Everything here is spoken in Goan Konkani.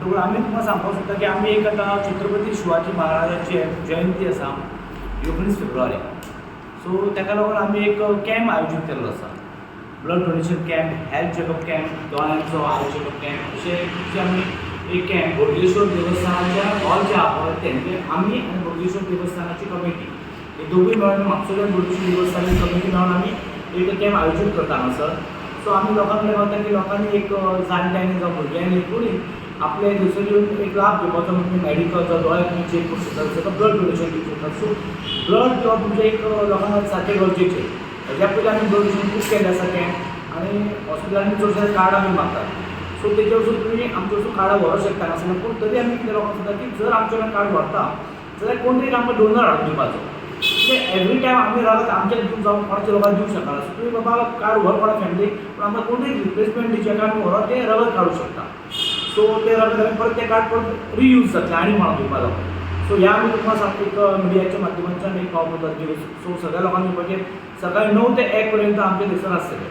बरोबर आमी तुमकां सांगपाक सोदता की आमी एक आतां छत्रपती शिवाजी महाराजाची जयंती आसा 19 फेब्रुवारी. सो ताका लागून आमी एक कॅम्प आयोजीत केल्लो आसा, blood donation camp, health checkup camp, दोळ्यांचो I checkup camp. अशे खुबशे आमी एक कॅम्प बोडगेश्वर देवस्थानाच्या हॉल जे आहा पळय ते, म्हणजे आमी आनी बोडगेश्वर देवस्थानाची कमिटी हे दोगूय मेळून, म्हापशें बोडगेश्वर देवस्थानाची कमिटी मेळून आमी एक कॅम्प आयोजीत करता हांगासर. सो आमी लोकां कडेन मागता की लोकांनी एक जाणट्यांनी जावं भुरग्यांनी कोणी आपले थंयसर येवन एक लाभ घेवपाचो, म्हणजे मेडिकल जावं दोळे तुमी चॅक करूंक शकता, ताका ब्लड डोनेशन दिवंक शकता. सो ब्लड दिवप म्हणजे एक लोकांक सारकें गरजेचें. हेज्या पयलीं आमी ब्लड डोनेशन खूब केल्लें आसा कॅम्प आनी हॉस्पिटलांनी चडशे कार्ड आमी मागतात. सो तेजेर वचून तुमी आमचे वचून कार्डां व्हरूंक शकता नासल्यार. पूण तरी आमी कितें लोकांक सांगता की जर आमचे कडेन कार्ड व्हरता जाल्यार कोण तरी आमकां डोनर हाडून दिवपाचो. म्हणजे एवरी टायम आमी रावत आमच्याच दिवंक जावं कोणाच्या लोकांक दिवंक शकना. सो तुमी बाबा कार्ड व्हर कोणा फॅमिलीक, पूण आमकां कोण तरी रिप्लेसमेंट दी जेका आमी व्हरोन तें रगत काडूंक शकता. सो तें रगत आमी परत तें कार्ड परत रियूज जातलें आनी कोणाक दिवपा जावं. सो ह्या आमी तुमकां सांगता, एक मिडियाच्या माध्यमांतल्यान एक पावोवपाक. सो सगळ्या लोकांक दिवपाचें, सकाळी 9 ते 1 पर्यंत आमचें थंयसर आसतलें.